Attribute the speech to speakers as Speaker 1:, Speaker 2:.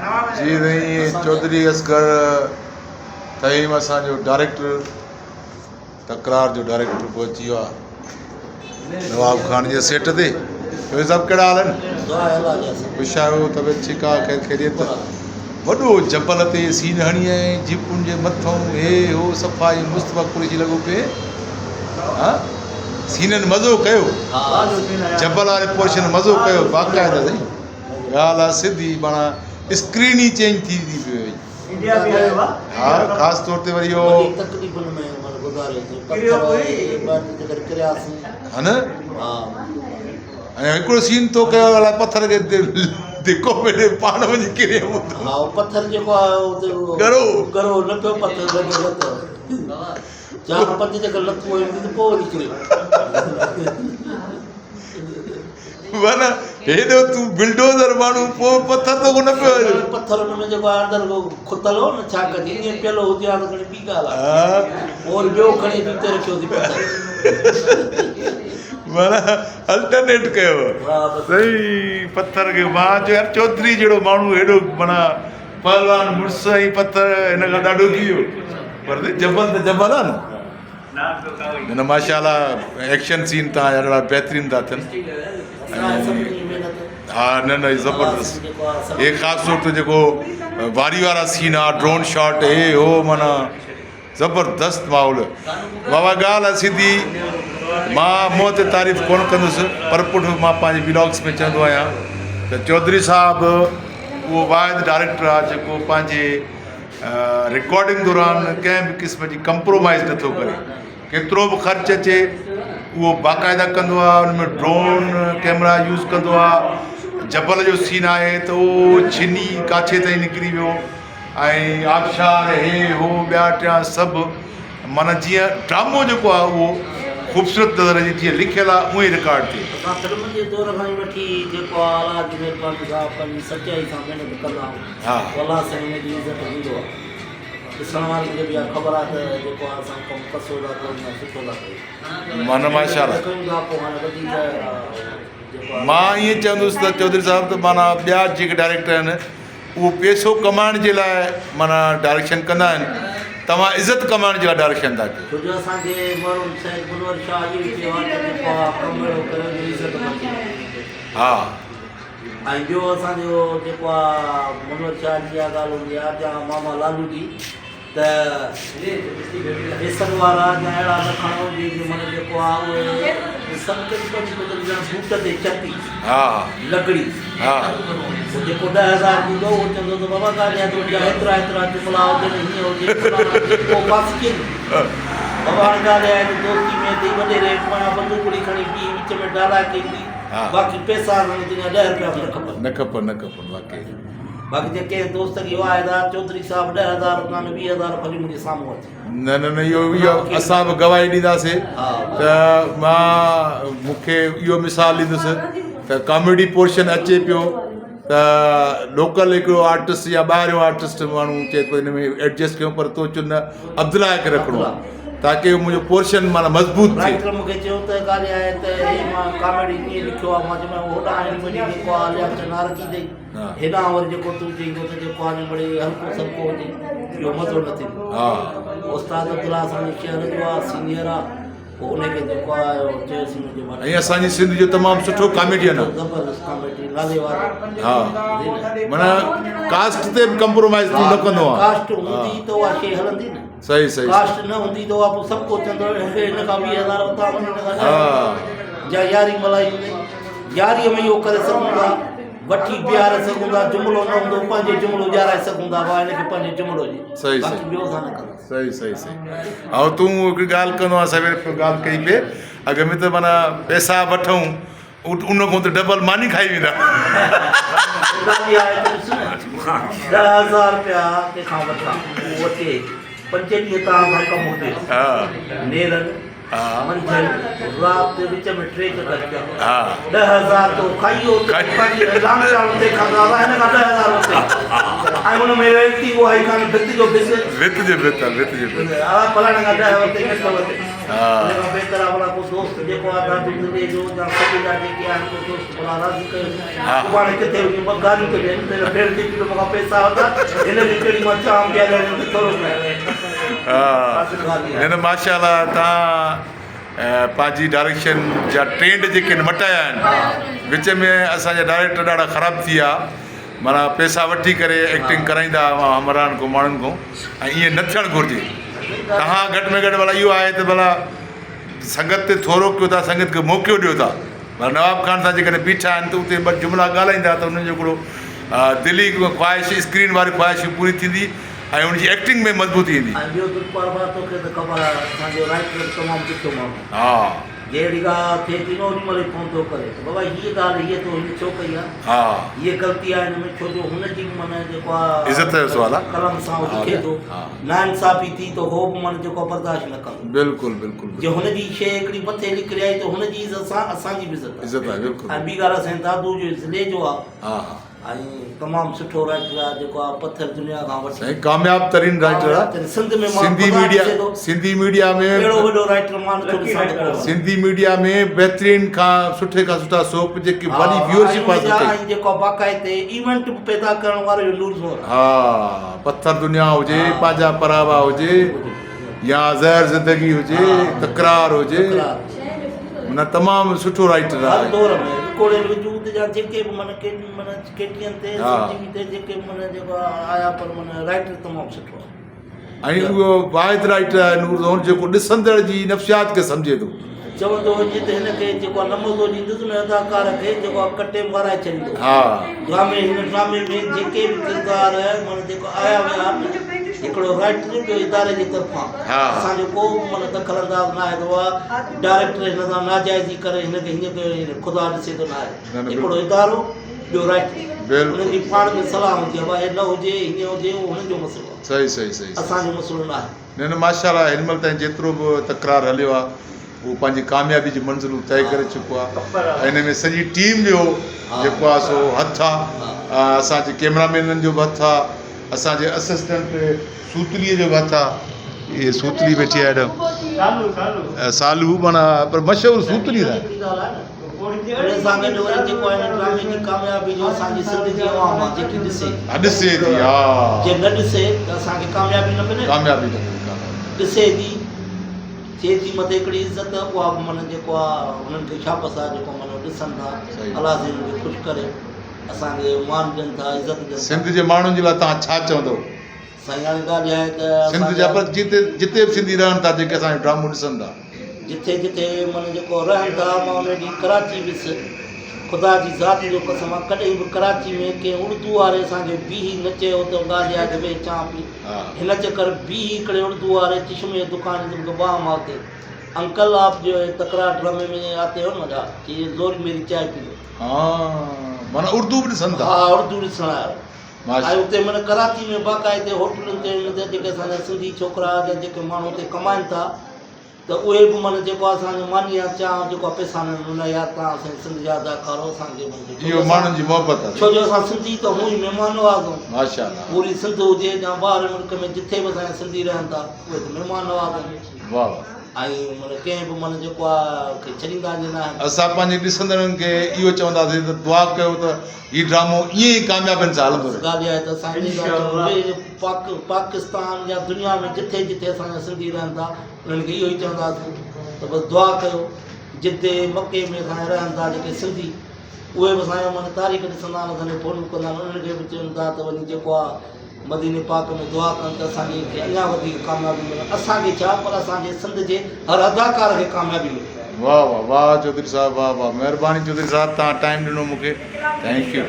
Speaker 1: جي سائين چوڌري اصغر فهيم اسان جو ڊائريڪٽر تڪرار جو ڊائريڪٽر پهچي ويو آهي نواب خان جي سيٽ تي. چوڌري صاحب ڪهڙا حال آهن؟ خوش آهيو؟ طبيعت ٺيڪ آهي؟ خير خيريت؟ وڏو جبل تي سين هڻي ۽ جيپن جي مٿئون هي هو صفا ائين مصطفيٰ قريشي لڳو پئي ها سينن مزو ڪيو جبل واري پورشن مزو ڪيو باقاعده سائين ڳالهه آ سڌي معنيٰ اسڪرين ئي چينج ٿي ٿي پئي وئي ها خاص طور تي وري اهو ها نه ۽ هڪڙو سين تو ڪيو الائي پٿر کي ڌڪو پيو ڏي پاڻ وڃي ڪري پوندو.
Speaker 2: ها اهو پٿر جيڪو آهي اتي
Speaker 1: ڳرو
Speaker 2: ڳرو نه پيو پٿر لڳي لت چار پنج جيڪر لتون هيون ته پوء وڃي ڪريو.
Speaker 1: معنيٰ هيڏو تون بلڊوزر ماڻهو پوء پٿر توکان نه پيو هلي.
Speaker 2: پٿر ان ۾ جيڪو آهي اندر کتل هو نه ڇا ڪجي ائين پيل هجي ها ته کڻي ٻي ڳالهه آهي. پوء وري ٻيو کڻي اچي اتي رکيو اٿئي پٿر.
Speaker 1: معنيٰ الٽرنيٽ ڪيو سائين پٿر کي. مان چيو يار چوڌري جهڙو ماڻهو هيڏو معنيٰ پهلوان مڙس ۽ پٿر هن کان ڏاڍو ٿي ويو پر جبل ته جبل آهي نه. نه ماشاء الله ايڪشن سين تان يار ڏاڍا بهترين ٿا ٿين ها نه نه زبردست هي خاص طور تي جيڪو واري وارا سين آ ڊرون شاٽ هي هو معنيٰ زبردست ماحول بابا ڳالهه آ سڌي مان منهن تي تعريف ڪونه ڪندس پر پٺ مان پنهنجي ولاگس ۾ چوندو آهيان ته چوڌري صاحب اهو واحد ڊائريڪٽر آ جيڪو پنهنجي رڪارڊنگ دوران ڪنهن به قسم جي ڪمپرومائز نٿو ڪري ڪيترو به خرچ اچي اهو باقاعده ڪندو آهي ان ۾ ڊرون ڪيمرا يوز ڪندو آهي جبل جو سين آهي ته اهو ڇني ڪاڇي تائين نڪري ويو ۽ آبشار هي هو ٻيا ٽيا سڀ معنيٰ جيئن ڊرامو جيڪو آهي اهو خوبصورت نظر اچي جيئن لکيل آهي اونئين رڪارڊ ٿئي.
Speaker 2: اسان فلمن جي دور کان ئي وٺي جيڪو آهي الله جي مهرباني سان پنهنجي سچائي سان محنت ڪندا آهيون پوء الله سائين ان جي عزت ڏيندو آهي ڏسڻ وارن کي به اها خبر آهي ته جيڪو آهي اسان ڪم ڪسو ٿا ڪيون يا سٺو ٿا ڪيون
Speaker 1: معنيٰ ماشاء الله
Speaker 2: ڪيون ٿا پوء هاڻي وڌيڪ جيڪو آهي
Speaker 1: مان ائين چوندس ته چوڌري صاحب ته معنيٰ ٻيا جيڪي ڊائريڪٽر آهن اهو پيسو ڪمائڻ جي لاء معنيٰ ڊائريڪشن ڪندا آهن توهان عزت ڪمائڻ جي لاء ڊائريڪشن ٿا ڪيو.
Speaker 2: ڇو جو اسان کي مرحوم سيد منور شاهه اهو ئي چيو آهي ته جيڪو آ ڪم اهڙو ڪريو جو عزت بچي.
Speaker 1: ها.
Speaker 2: ۽ ٻيو اسان جو جيڪو آ منور شاهه جي اها ڳالهه هوندي آ جا ماما لالو جي ته پيسن وارا يا اهڙا نه کڻو جي معنيٰ جيڪو آ اهي سڀ ڪجهه پنهنجي پنهنجي ڄڻ بوٽ تي چتي لڳڙي پوء جيڪو 10,000 ڏيندو اهو چوندو ته بابا ڳالهه اها ته جا هيترا هيترا جملا هجن هيئن هجي فلاڻا هجي پوء بس ڪين بابا هاڻي ڳالهه اها آهي ته دوستي ۾ اٿئي وڏي ريٽ پويان بندوقڙي کڻي بيهي وچ ۾ ڊالا ڪيندي باقي پيسا اسان کي تنهنجا 10 رپيا به نه کپن.
Speaker 1: نه کپن نه کپن واقعي.
Speaker 2: باقي جي ڪنهن دوست کي اهو آهي ته چوڌري صاحب 10,000 ڪانه 20,000 ڀلي منهنجي سامهون اچي.
Speaker 1: نه نه نه اهو اهو اسان به گواهي ڏينداسين ته مان مون کي اهو مثال ڏيندس ته ڪاميڊي پورشن اچي پيو ته لوڪل هڪڙو آرٽسٽ يا ٻاهريون آرٽسٽ ماڻهو چئي ٿو هن ۾ ايڊجسٽ ڪيون پر تو چيو نه عبدالله کي رکڻو آهي تاڪه منهنجو پورشن معنيٰ مضبوط ٿئي.
Speaker 2: رائٽر مون کي چيو ته ڳالهه اها آهي ته هي مان ڪاميڊي ڪيئن لکيو آهي مان چيو هوڏانهن هن مڙئي جيڪو آهي اليا چنارڪي اٿئي. هيڏانهن وري جيڪو تون چئيندو ته جيڪو آهي مڙئي هلڪو سلڪو هجي اهو مزو نه ٿيندو. استاد عبدالله اسان جي شهر جو آهي سينيئر آهي پوء ان کي جيڪو آهي اهو چيوسين منهنجو ڀاء.
Speaker 1: ۽ اسان جي سنڌ جو تمام سٺو ڪاميڊين آهي.
Speaker 2: زبردست ڪاميڊي نالي وارو.
Speaker 1: ها معنيٰ ڪاسٽ تي به ڪمپرومائز تون نه ڪندو آهين.
Speaker 2: ڪاسٽ هوندي ته اها شي هلندي نه.
Speaker 1: صحيح صحيح
Speaker 2: ڪاسٽ نه هوندي ته اها پوء سڀ ڪو چوندو هن کان 20,000 ورتا هن کان جا ياري ملائي هوندي ياريء ۾ اهو ڪري سگهون ٿا وٺي بيهاري سگهون ٿا جملو نه هوندو پنهنجو جملو ڄارائي سگهون ٿا ڀاء هن کي پنهنجو جملو ڏي
Speaker 1: صحيح
Speaker 2: باقي
Speaker 1: صحيح
Speaker 2: ٻيو اسان نه ڪنداسين.
Speaker 1: صحيح صحيح صحيح ۽ تون هڪڙي ڳالهه ڪندو آهين سوير ڳالهه ڪئي پئي اڳ ۾ ته معنيٰ پئسا وٺون ان کان ته ڊبل ماني کائي ويندا.
Speaker 2: ڳالهه اها آهي ته ڏس نه 10,000 رپيا ڪنهن کان وٺان اهو اچي پنج ڏينهن توهان سان ڪم هجي نيرن منجهند رات وچ ۾ ٽي چڪر ٿيا 10,000 تو کائي ويو پنهنجي لانگ چاڻ تي کان دادا هن کان 10,000 ورتئي. ۽ ان ۾ ايڪٽنگ اها ئي ڪانه ڀت جو ڀت.
Speaker 1: ڀت جو ڀت آ ڀت جو ڀت.
Speaker 2: آ فلاڻي کان 10 ورتي 8 ورتي. ها. ان کان بهتر آ ڀلا ڪو دوست جيڪو آ دادو ضلعي جو يا سڀ جا جيڪي آهن ڪو دوست ڀلا راضي ڪيو. سڀاڻي ڪٿي وڃي ٻه گاريون ٿو ڏين ته ڦير جيڪي تو مون کان پئسا ورتا هن کي ڪهڙي مان چانهه پياريان هن کي ٿورو پياريان.
Speaker 1: ها نه نه ماشاءالله تان پنهنجي ڊائريڪشن جا ٽرينڊ جيڪي آهن مٽايا آهن وچ ۾ اسان جا ڊائريڪٽر ڏاڍا خراب ٿي ويا معنيٰ پئسا وٺي ڪري ايڪٽنگ ڪرائيندا هئا همراهن کان ماڻهن کان ۽ ائين نه ٿيڻ گهرجي تهان گهٽ ۾ گهٽ ڀلا اهو آهي ته ڀلا سنگت تي ٿورو ڪيو ٿا سنگت کي موقعو ڏيو ٿا ڀلا نواب خان سان جيڪڏهن بيٺا آهن ته اتي ٻه جملا ڳالهائيندا ته انهن جو هڪڙو دلي خواهش اسڪرين واري خواهش پوري ٿيندي ۽ ان جي ايڪٽنگ ۾ مضبوطي ايندي.
Speaker 2: ۽ ٻيو ذوالفقار ڀاء توکي ته خبر آهي اسان جو رائيٽر به تمام سٺو ماڻهو آهي.
Speaker 1: ها.
Speaker 2: جي اهڙي ڳالهه ٿئي ٿي نه اوڏي مهل ئي فون ٿو ڪري ته بابا هيء ڳالهه هيء تو هيئن ڇو ڪئي آهي.
Speaker 1: ها.
Speaker 2: هيء غلطي آهي هن ۾ ڇو جو هن جي به معنيٰ جيڪو آهي
Speaker 1: عزت جو سوال آهي.
Speaker 2: قلم سان هو لکي ٿو.
Speaker 1: ها.
Speaker 2: ناانصافي ٿي ته هو به معنيٰ جيڪو آهي برداشت نه ڪندو.
Speaker 1: بلڪل بلڪل.
Speaker 2: جي هن جي شيء هڪڙي مٿي نڪري آئي ته هن جي عزت سان اسان جي به عزت آهي.
Speaker 1: عزت آهي بلڪل.
Speaker 2: ۽ ٻي ڳالهه اسان جي دادو جو ضلعي جو آهي.
Speaker 1: ها ها.
Speaker 2: ۽ تمام سٺو رائيٽر آ جيڪو آ پٿر دنيا کان وٺي
Speaker 1: سائين ڪامياب ترين رائيٽر آ
Speaker 2: سنڌ ۾ مان
Speaker 1: سنڌي ميڊيا سنڌي ميڊيا ۾
Speaker 2: اهڙو وڏو رائيٽر مان نٿو ڏسان ته ڪو
Speaker 1: سنڌي ميڊيا ۾ بهترين کان سٺي کان سٺا سوپ جيڪي وڏي ويورشپ حاصل ڪئي
Speaker 2: ۽ جيڪو باقاعدي ايونٽ به پيدا ڪرڻ وارو اهو نور زور
Speaker 1: ها پٿر دنيا هجي پنهنجا پراوا هجي يا زهر زندگي هجي تڪرار هجي نه تمام سٺو رائيٽر
Speaker 2: هر
Speaker 1: آهي
Speaker 2: دور ۾ وڪوڙيل وجود جا جيڪي به من ڪي من ڪي ٽي اين تي سي ٽي وي تي جيڪي به من جيڪو آيا پر من رائيٽر تمام سٺو آهي
Speaker 1: ۽ اهو واحد رائيٽر آهي نور زون جيڪو ڏسندڙ جي نفسيات کي سمجهي ٿو.
Speaker 2: چوندو هجي ته هن کي جيڪو آهي نه مزو ڏيندس ان اداڪار کي جيڪو آهي ڪٽي مارائي ڇڏيندو.
Speaker 1: ها.
Speaker 2: ڊرامي هن ڊرامي ۾ جيڪي به ڪردار من جيڪو آيا ويا آهن هڪڙو رائيٽر ٻيو اداري جي طرفان اسان جو ڪو به من دخل انداز نه آهي ته اها ڊائريڪٽر هن سان ناجائزي ڪري هن کي هيئن ڪيو هيئن خدا ڏسي ٿو نه آهي هڪڙو ادارو ٻيو رائيٽر انهن جي پاڻ ۾ صلاح هوندي آهي ڀاء هي نه هجي هيئن هجي اهو هنن جو مسئلو آهي
Speaker 1: صحيح صحيح صحيح
Speaker 2: اسان جو مسئلو نه آهي.
Speaker 1: نه نه ماشاء الله هن مهل تائين جيترو به تڪرار هليو آهي اهو پنهنجي ڪاميابي جي منزلون طئي ڪري چڪو آهي ۽ ان ۾ سڄي ٽيم جو جيڪو آهي سو هٿ آهي اسان جي ڪيمرا مينن جو به هٿ آهي اسان جي اسسٽنٽ سوتلي جو به هٿ آهي اهي سوتلي ويٺي آهي هيڏانهن سالو معنيٰ پر مشهور سوتلي آهي.
Speaker 2: ان سان گڏ وري جيڪو آهي هن ڊرامي جي ڪاميابي جو اسان جي سنڌ جي عوام آ جيڪي ڏسي
Speaker 1: ها ڏسي ٿي ها
Speaker 2: جي نه ڏسي ته اسان کي ڪاميابي نه ملي
Speaker 1: ڪاميابي نه ملي ڪاميابي
Speaker 2: ڏسي ٿي ٿئي ٿي مٿي هڪڙي عزت اها به من جيڪو آ انهن کي شابس آ جيڪو من ڏسن ٿا الله سائين انهن کي خوش ڪري اسان کي مان ڏين ٿا عزت ڏين ٿا.
Speaker 1: سنڌ جي ماڻهن جي لاء توهان ڇا چوندو؟
Speaker 2: سائين هاڻي ڳالهه اها آهي ته
Speaker 1: سنڌ جا پر جتي جتي به سنڌي رهن ٿا جيڪي اسان جو ڊرامو ڏسن ٿا.
Speaker 2: جٿي جٿي من جيڪو رهن ٿا مان ان ڏينهن ڪراچي ويس خدا جي ذات جو قسم آ ڪڏهن به ڪراچي ۾ ڪنهن اڙدو واري اسان کي بيهي نه چيو ته ڳالهه اها آهي ته ويهه چانهه پي هن چڪر بيهي هڪڙي اڙدو واري چشمي جي دڪان تي مونکي ٻانهن مان اتي انڪل آپ جو هي تڪرار ڊرامي ۾ آتي هو نه چي زوري ميري چائي پي لو.
Speaker 1: ها معنيٰ اڙدو به ڏسن ٿا.
Speaker 2: ها اڙدو ڏسڻ آيو. ۽ اتي معنيٰ ڪراچي ۾ باقاعدي هوٽلن تي ان تي جيڪي اسان جا سنڌي ڇوڪرا يا جيڪي ماڻهو اتي ڪمائن ٿا ته اهي به معنيٰ جيڪو اسان جو ماني يا چانهه جيڪو آهي پئسا نه ڏنا يار توهان اسان جي سنڌ جا اداڪار آهيو اسان کي معنيٰ
Speaker 1: اهو ماڻهن جي محبت آهي
Speaker 2: ڇو جو اسان سنڌي ته هونء ئي مهمان نواز آهيون
Speaker 1: ماشاء الله
Speaker 2: پوري سنڌ هجي يا ٻاهرين ملڪ ۾ جٿي به اسان جا سنڌي رهن ٿا اهي ته مهمان نواز آهن
Speaker 1: واه واه
Speaker 2: ۽ معنيٰ ڪنهن به معنيٰ جيڪو آهي کي ڇڏيندا جي نه آهن.
Speaker 1: اسان پنهنجي ڏسندڙن کي اهو چونداسين ته دعا ڪيو ته هي ڊرامو ائين ئي ڪاميابين سان هلندو رهي.
Speaker 2: ڳالهه اها آهي ته اسان ائين ٿا چئون ته پاڪ پاڪستان يا دنيا ۾ جٿي جٿي اسان جا سنڌي رهن ٿا انهن کي اهو ئي چونداسين ته بس دعا ڪيو جتي مڪي ۾ اسان جا رهن ٿا جيڪي سنڌي اهي به اسان جا معنيٰ تاريخ ڏسندا آهن اسان کي فونون ڪندا آهن انهن کي به چون ٿا ته وڃي جيڪو آهي مديني پاڪ ۾ دعا ڪن ته اسان جي کي اڃا وڌيڪ ڪاميابي ملي اسان کي ڇا پر اسان جي سنڌ جي هر اداڪار کي ڪاميابي ملي.
Speaker 1: واه واه واه چوڌري صاحب واه واه مهرباني چوڌري صاحب توهان ٽائيم ڏنو مونکي thank you.